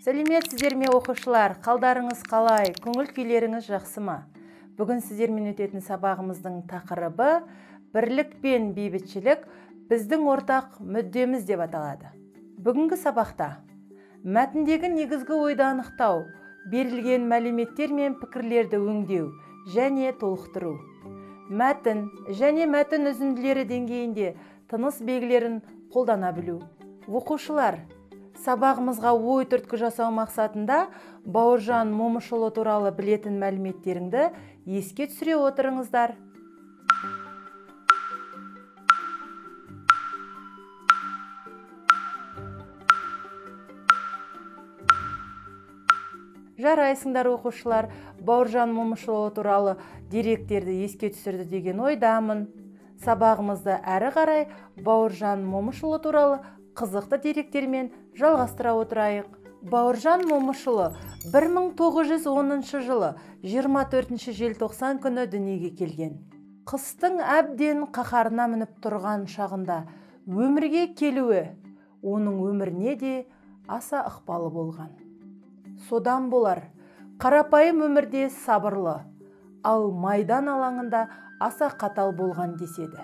Сәлеметсіздер ме, оқушылар? Қалдарыңыз қалай? Көңіл күйлеріңіз жақсы ма? Бүгін сіздермен өтетін сабағымыздың тақырыбы бірлік пен бейбітшілік біздің ортақ мүддеміз деп аталады. Бүгінгі сабақта мәтіндегі негізгі ойды анықтау, берілген мәліметтер мен пікірлерді өңдеу және толықтыру, мәтін және мәтін үзінділері деңгейінде тыныс белгілерін қолдана білу. Оқушылар, сабағымызға ой түрткі жасау мақсатында Бауыржан Момышұлы туралы білетін мәліметтеріңді еске түсіре отырыңыздар. Жарайсыңдар, оқушылар, Бауыржан Момышұлы туралы деректерді еске түсірді деген ойдамын. Сабағымызды әрі қарай Бауыржан Момышұлы туралы қызықты деректермен жалғастыра отырайық. Бауыржан Момышұлы 1910 жылы 24 желтоқсан күні дүниеге келген. Қыстың әбден қаһарына мініп тұрған шағында өмірге келуі оның өміріне де аса ықпалы болған. Содан болар, қарапайым өмірде сабырлы, ал майдан алаңында аса қатал болған деседі.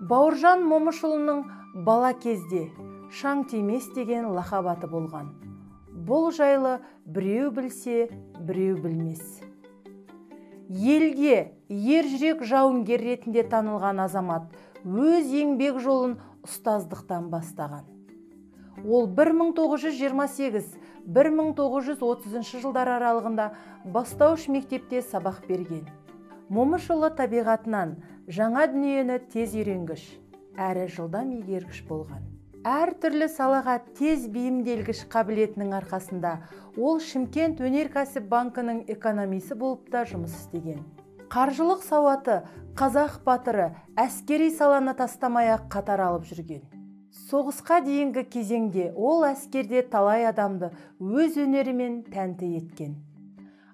Бауыржан Момышұлының бала кезде шаң тимес деген лақап аты болған. Бұл жайлы біреу білсе, біреу білмес. Елге ержүрек жауынгер ретінде танылған азамат өз еңбек жолын ұстаздықтан бастаған. Ол 1928-1930 жылдар аралығында бастауыш мектепте сабақ берген. Момышұлы табиғатынан жаңа дүниені тез үйренгіш, әрі жылдам игергіш болған. Әр түрлі салаға тез бейімделгіш қабілетінің арқасында ол Шымкент өнеркәсіп банкінің экономисі болып та жұмыс істеген. Қаржылық сауаты қазақ батыры әскери саланы тастамай-ақ қатар алып жүрген. Соғысқа дейінгі кезеңде ол әскерде талай адамды өз өнерімен тәнті еткен.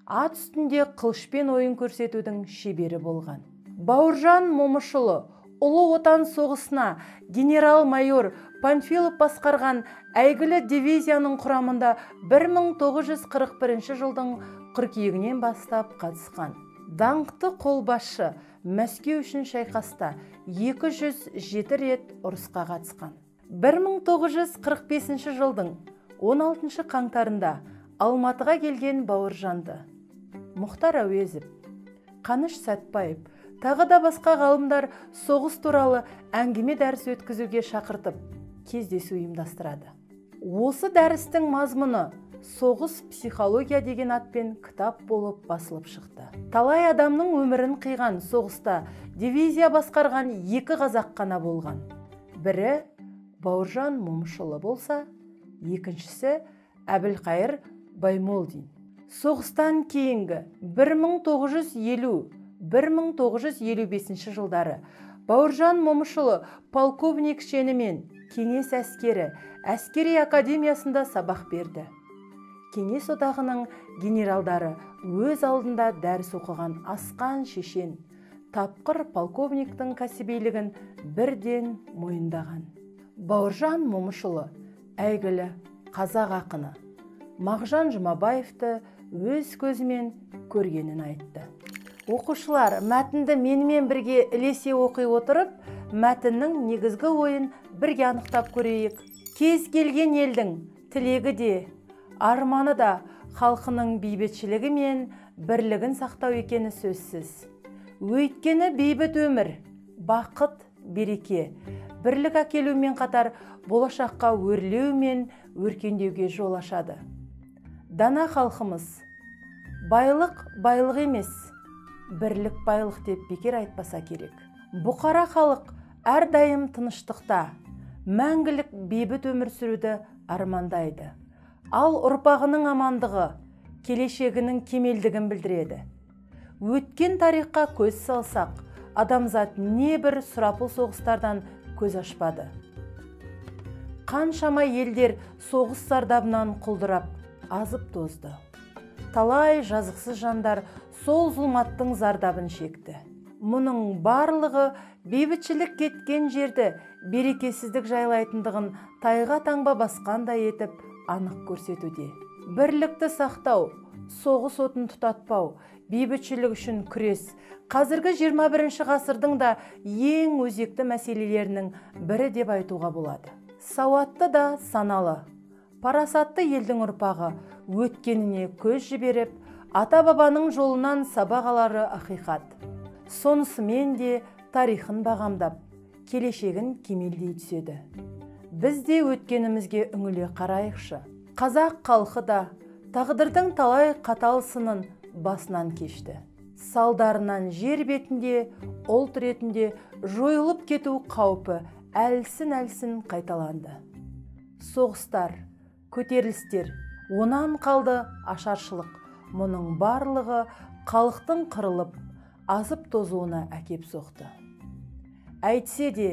Ат үстінде қылышпен ойын көрсетудің шебері болған. Бауыржан Момышұлы Ұлы Отан соғысына генерал-майор Панфилов басқарған әйгілі дивизияның құрамында 1941 жылдың қыркүйегінен бастап қатысқан. Даңқты қолбасшы Мәскеу үшін шайқаста 207 рет ұрысқа қатысқан. 1945 жылдың 16 қаңтарында Алматыға келген Бауыржанды Мұхтар Әуезов, Қаныш Сәтбаев, тағы да басқа ғалымдар соғыс туралы әңгіме дәріс өткізуге шақыртып, кездесу ұйымдастырады. Осы дәрістің мазмұны «Соғыс психология» деген атпен кітап болып басылып шықты. Талай адамның өмірін қиған соғыста дивизия басқарған екі қазақ қана болған. Бірі Бауыржан Момышұлы болса, екіншісі Әбілқайыр Баймолдин. Соғыстан кейінгі 1950-1955 жылдары Бауыржан Момышұлы полковник шенімен Кеңес әскері әскери академиясында сабақ берді. Кеңес одағының генералдары өз алдында дәріс оқыған асқан шешен, тапқыр полковниктің кәсібилігін бірден мойындаған. Бауыржан Момышұлы әйгілі қазақ ақыны Мағжан Жұмабаевты өз көзімен көргенін айтты. Оқушылар, мәтінді менімен бірге ілесе оқи отырып, мәтіннің негізгі ойын бірге анықтап көрейік. Кез келген елдің тілегі де, арманы да халқының бейбітшілігі мен бірлігін сақтау екені сөзсіз. Өйткені бейбіт өмір, бақыт, береке, бірлік әкелумен қатар болашаққа өрлеу мен өркендеуге жол ашады. Дана халқымыз, байлық байлық емес, бірлік байлық деп бекер айтпаса керек. Бұқара халық әрдайым тыныштықта, мәңгілік бейбіт өмір сүруді армандайды. Ал ұрпағының амандығы, келешегінің кемелдігін білдіреді. Өткен тарихқа көз салсақ, адамзат не бір сұрапыл соғыстардан көз ашпады. Қаншама елдер соғыс зардабынан құлдырап, азып тозды. Талай жазықсыз жандар сол зұлматтың зардабын шекті. Мұның барлығы бейбітшілік кеткен жерді берекесіздік жайлайтындығын тайға таңба басқандай етіп анық көрсетуде. Бірлікті сақтау, соғыс отын тұтатпау, бейбітшілік үшін күрес қазіргі 21 ғасырдың да ең өзекті мәселелерінің бірі деп айтуға болады. Сауатты да саналы, парасатты елдің ұрпағы өткеніне көз жіберіп, ата-бабаның жолынан сабақ алары ақиқат. Сонысымен де тарихын бағамдап, келешегін кемелдей түседі. Біз де өткенімізге үңіле қарайықшы. Қазақ халқы да тағдырдың талай қатал сынын басынан кешті. Салдарынан жер бетінде, ұлт ретінде жойылып кету қаупі әлсін-әлсін қайталанды. Соғыстар, көтерілістер, онан қалды ашаршылық. Мұның барлығы халықтың қырылып, азып тозуына әкеп соқты. Әйтсе де,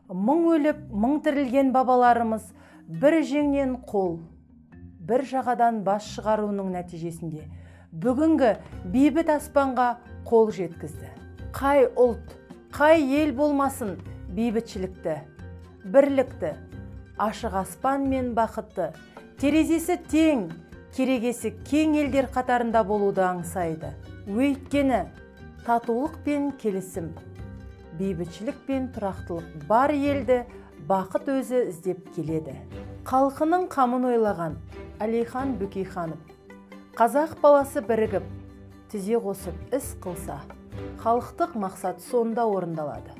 мың өліп, мың тірілген бабаларымыз бір жеңнен қол, бір жағадан бас шығаруының нәтижесінде бүгінгі бейбіт аспанға қол жеткізді. Қай ұлт, қай ел болмасын бейбітшілікті, бірлікті, ашық аспан мен бақытты, терезесі тең, керегесі кең елдер қатарында болуды аңсайды. Өйткені татулық пен келісім, бейбітшілік пен тұрақтылық бар елді бақыт өзі іздеп келеді. Халқының қамын ойлаған Әлихан Бөкейханов қазақ баласы бірігіп, тізе қосып іс қылса, халықтық мақсат сонда орындалады.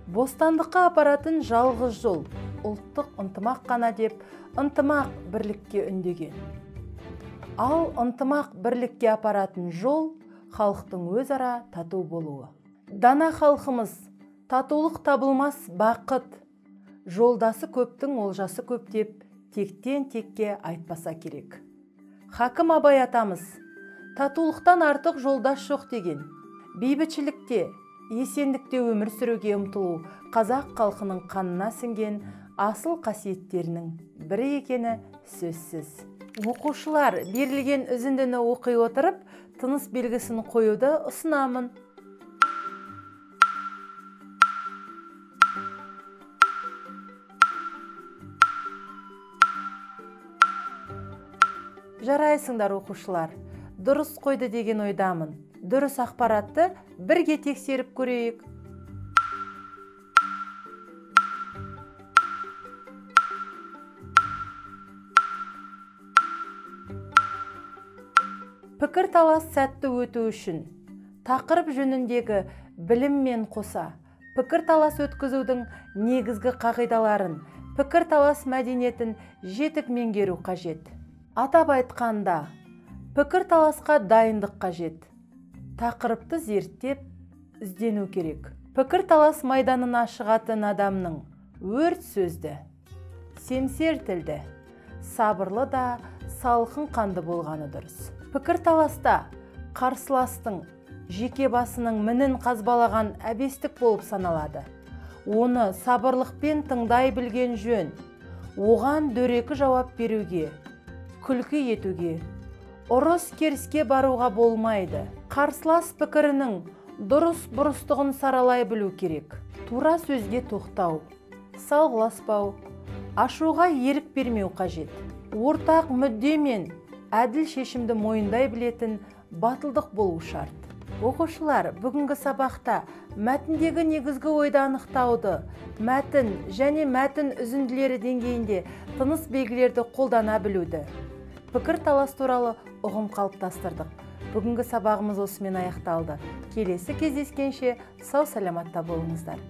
Бостандыққа апаратын жалғыз жол ұлттық ынтымақ қана деп ынтымақ бірлікке үндеген. Ал ынтымақ бірлікке апаратын жол халықтың өзара тату болуы. Дана халқымыз татулық табылмас бақыт, жолдасы көптің олжасы көп деп тектен текке айтпаса керек. Хакім Абай атамыз татулықтан артық жолдас жоқ деген. Бейбітшілікте, есендікте өмір сүруге ұмтылу қазақ халқының қанына сіңген асыл қасиеттерінің бірі екені сөзсіз. Оқушылар, берілген үзіндіні оқи отырып, тыныс белгісін қоюды ұсынамын. Жарайсыңдар, оқушылар, дұрыс қойды деген ойдамын. Дұрыс ақпаратты бірге тексеріп көрейік. Пікірталас сәтті өту үшін тақырып жөніндегі біліммен қоса пікірталас өткізудің негізгі қағидаларын, пікірталас мәдениетін жетік меңгеру қажет. Атап айтқанда, пікірталасқа дайындық қажет. Тақырыпты зерттеп, іздену керек. Пікірталас майданына шығатын адамның өрт сөзді, семсер тілді, сабырлы да салқын қанды болғаны дұрыс. Пікірталаста қарсыластың жеке басының мінін қазбалаған әбестік болып саналады. Оны сабырлықпен тыңдай білген жөн, оған дөрекі жауап беруге, күлкі етуге, ұрыс керіске баруға болмайды. Қарсылас пікірінің дұрыс бұрыстығын саралай білу керек. Тура сөзге тоқтау, салғыласпау, ашуға ерік бермеу қажет. Ортақ мүдде мен әділ шешімді мойындай білетін батылдық болу шарт. Оқушылар, бүгінгі сабақта мәтіндегі негізгі ойды анықтауды, мәтін және мәтін үзінділері деңгейінде тыныс белгілерді қолдана білуді, пікірталас туралы ұғым қалыптастырдық. Бүгінгі сабағымыз осымен аяқталды. Келесі кездескенше сау-саламатта болыңыздар.